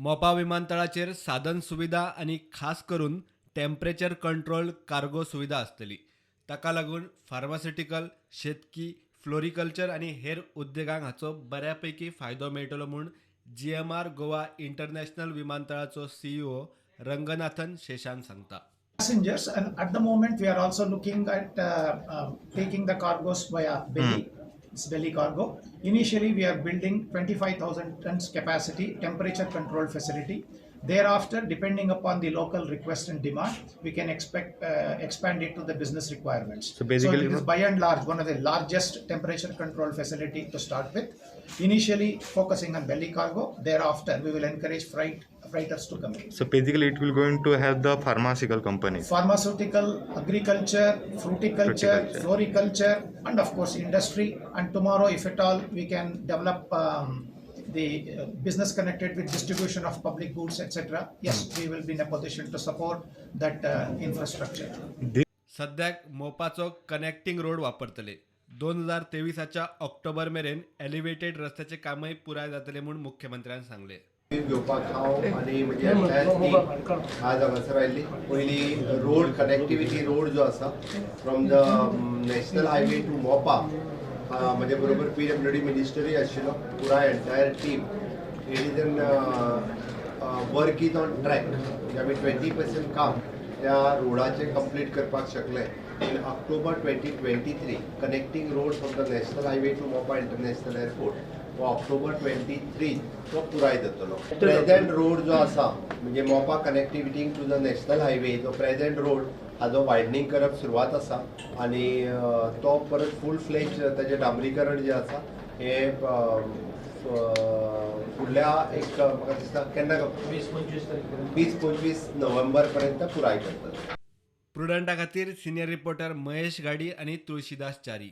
मोपा विमानतळाचेर साधन सुविधा आनी खास करून टेम्परेचर कंट्रोल कार्गो सुविधा आसतली. ताका लागून फार्मास्युटिकल, शेतकी, फ्लोरिकल्चर आनी हेर उद्देगांक हाचो बऱ्यापैकी फायदो मेळटलो म्हूण जीएमआर गोवा इंटरनॅशनल विमानतळाचो सीईओ रंगनाथन शेषान सांगता. Passengers, and at the moment we are also looking at taking the cargoes via belly. It's belly cargo. Initially we are building 25,000 tons capacity temperature controlled facility. Thereafter, depending upon the local request and demand, we can expect expand it to the business requirements. So basically, so it is by and large one of the largest temperature controlled facility to start with. Initially focusing on belly cargo. Thereafter we will encourage freighters to come in. So basically it will going to have the pharmaceutical companies. Pharmaceutical, agriculture, fruticulture, Fruticulture. Floriculture, and of course industry. And tomorrow, if at all, we can develop the business connected with distribution of public goods, etc. Yes, we will be in a position to support that infrastructure. सद्याक मोपाचो connecting road वापरतले. 2023 October मेरेन elevated रस्त्याचें कामय पुराय जातलें म्हूण मुख्यमंत्र्यान सांगलें. घेवपाक हांव आनी म्हजी एंटायर टीम आज हांगासर आयिल्ली. पयली रोड कनेक्टिविटी रोड जो आसा from the national highway to Mopa, म्हजे बरोबर पीडब्ल्यूडी मिनिस्टरूय आशिल्लो, पुराय entire team. It is an work is on track. म्हणजे आमी 20% काम त्या रोडाचें कंप्लीट करपाक शकले. In October 2023 connecting road from the national highway to Mopa international airport हो ऑक्टोबर 23 तो पुराय जातलो. प्रेझेंट रोड जो आसा म्हणजे Mopa connectivity to the national highway जो प्रेझेंट रोड हाजो वायडनींग करप सुरवात आसा आनी तो परत फूल फ्लेज ताजें डांबरीकरण जें आसा हें फुडल्या एक म्हाका दिसता केन्ना 20-25 नोव्हेंबर पर्यंत पुराय करतले. प्रुडंटा खातीर सिनियर रिपोर्टर महेश घाडी आनी तुळशीदास च्यारी.